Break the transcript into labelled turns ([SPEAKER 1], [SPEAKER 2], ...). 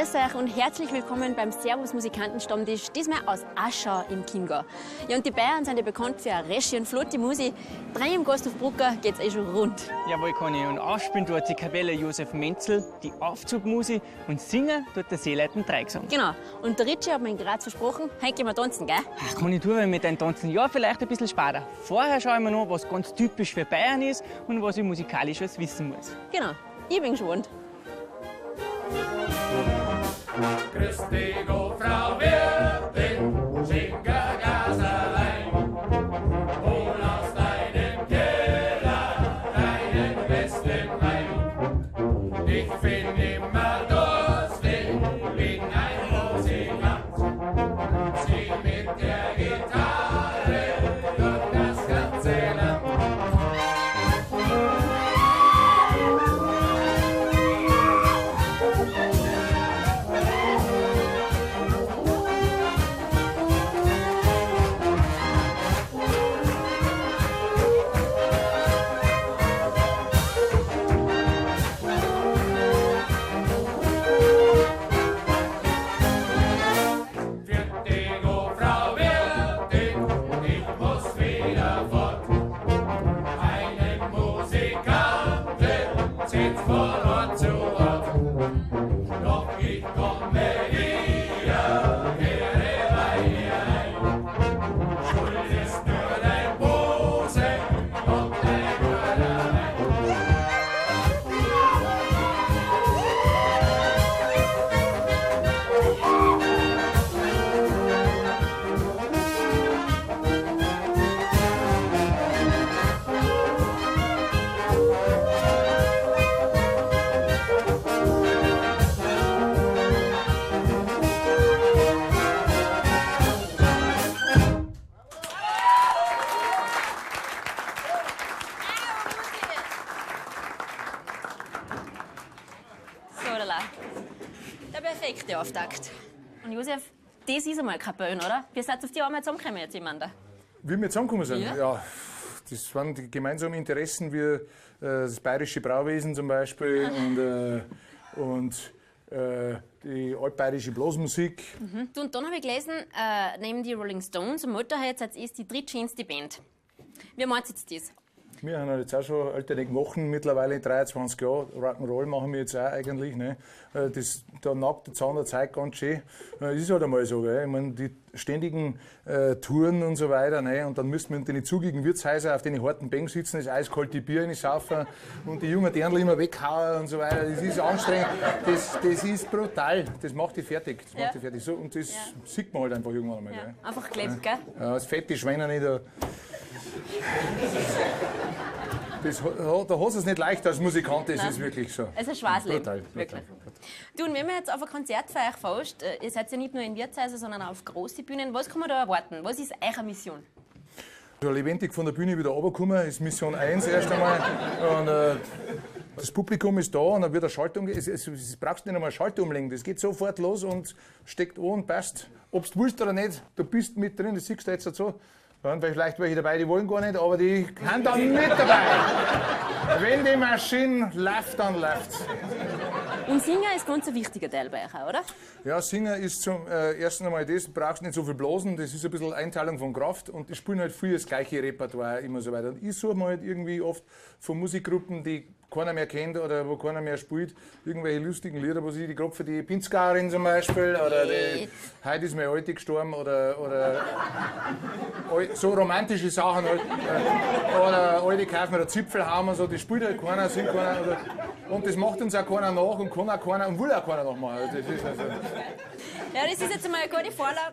[SPEAKER 1] Grüß euch und herzlich willkommen beim Servus Musikantenstammtisch, diesmal aus Aschau im Chiemgau. Ja, und die Bayern sind ja bekannt für eine resche und flotte Musik. Drei im Gasthof Brucker geht's eh schon rund.
[SPEAKER 2] Jawohl, Conny. Und aufspielen dort die Kapelle Josef Menzel, die Aufzugmusik und singen dort der Seeleiten Dreigesang.
[SPEAKER 1] Genau. Und der Ritchie hat mir in Graz versprochen, heute gehen wir tanzen, gell?
[SPEAKER 2] Ach, Conny, du mit deinem Tanzen ja vielleicht ein bisschen später. Vorher schauen wir noch, was ganz typisch für Bayern ist und was ich musikalisch alles wissen muss.
[SPEAKER 1] Genau. Ich bin gespannt.
[SPEAKER 3] Grüß dich, oh Frau Wirtin, schenk ein Glas Wein. Hol aus deinem Keller deinen besten Wein. Ich bin immer durstig, bin ein Musikant. Zieh mit der Gitarre durch das ganze Land. Viert oh Frau Wirtin, ich muss wieder fort. Einen Musikanten zieht von Ort zu Ort. Doch ich komme wieder, kehre bei dir ein. Schuld ist nur dein Busen und dein guter Wein.
[SPEAKER 1] So, lala. Der perfekte Auftakt. Und Josef, das ist einmal kein Böen, oder? Wir sind auf die einmal zusammengekommen jetzt, jemand.
[SPEAKER 4] Wie wir zusammengekommen sind?
[SPEAKER 1] Ja.
[SPEAKER 4] Ja, das waren die gemeinsamen Interessen, wie das bayerische Brauwesen zum Beispiel und die altbayerische Blasmusik.
[SPEAKER 1] Mhm. Du, und dann habe ich gelesen, neben die Rolling Stones und Motorhead seid ihr die drittschönste Band. Wie meint ihr jetzt das?
[SPEAKER 4] Wir haben jetzt auch schon alte Wochen, mittlerweile 23 Jahre. Rock'n'Roll machen wir jetzt auch eigentlich. Ne? Das, da nagt der Zahn der Zeit ganz schön. Das ist halt einmal so. Gell? Ich mein, die ständigen Touren und so weiter. Ne? Und dann müssen wir in den zugigen Wirtshäusern auf den harten Bänken sitzen, das eiskalte Bier reinsaufen und die jungen Dirndl immer weghauen und so weiter. Das ist anstrengend. Das ist brutal. Das macht dich fertig. Das macht dich fertig. So, und das sieht man halt einfach irgendwann einmal.
[SPEAKER 1] Ja.
[SPEAKER 4] Gell?
[SPEAKER 1] Einfach gelebt, gell?
[SPEAKER 4] Ja, das fette Schweine nicht. Da da hast du es nicht leicht als Musikant, das
[SPEAKER 1] Nein.
[SPEAKER 4] ist wirklich so.
[SPEAKER 1] Es ist ein schweres Leben,
[SPEAKER 4] Brutal,
[SPEAKER 1] wirklich.
[SPEAKER 4] brutal.
[SPEAKER 1] Du, und wenn man jetzt auf ein Konzert für euch fährst, ihr seid ja nicht nur in Wirtshäusern, sondern auch auf große Bühnen, was kann man da erwarten? Was ist eure Mission?
[SPEAKER 4] Also lebendig von der Bühne wieder runterkommen, ist Mission 1 erst einmal. Und das Publikum ist da und dann wird eine Schaltung, es brauchst nicht einmal eine Schaltung umlegen, das geht sofort los und steckt an und passt. Ob du willst oder nicht, du bist mit drin, das siehst du jetzt so. Dann vielleicht welche dabei, die wollen gar nicht, aber die sind dann mit dabei. Wenn die Maschine läuft, dann läuft's.
[SPEAKER 1] Und Singen ist ganz ein wichtiger Teil bei euch, oder?
[SPEAKER 4] Ja, Singen ist zum ersten einmal das, du brauchst nicht so viel Blasen, das ist ein bisschen Einteilung von Kraft und die spielen halt viel das gleiche Repertoire immer so weiter. Und ich suche mir halt irgendwie oft von Musikgruppen, die keiner mehr kennt oder wo keiner mehr spielt, irgendwelche lustigen Lieder, wo sie die Kropfe, die Pinzgauerin zum Beispiel oder die Heute ist meine Alte gestorben oder so romantische Sachen halt. Oder alte kaufen oder Zipfelhaum und so, das spielt halt keiner, singt keiner. Oder, und das macht uns auch keiner nach und kann auch keiner und will auch keiner nachmachen. Das ist also
[SPEAKER 1] Ja, das ist jetzt einmal eine gute Vorlage.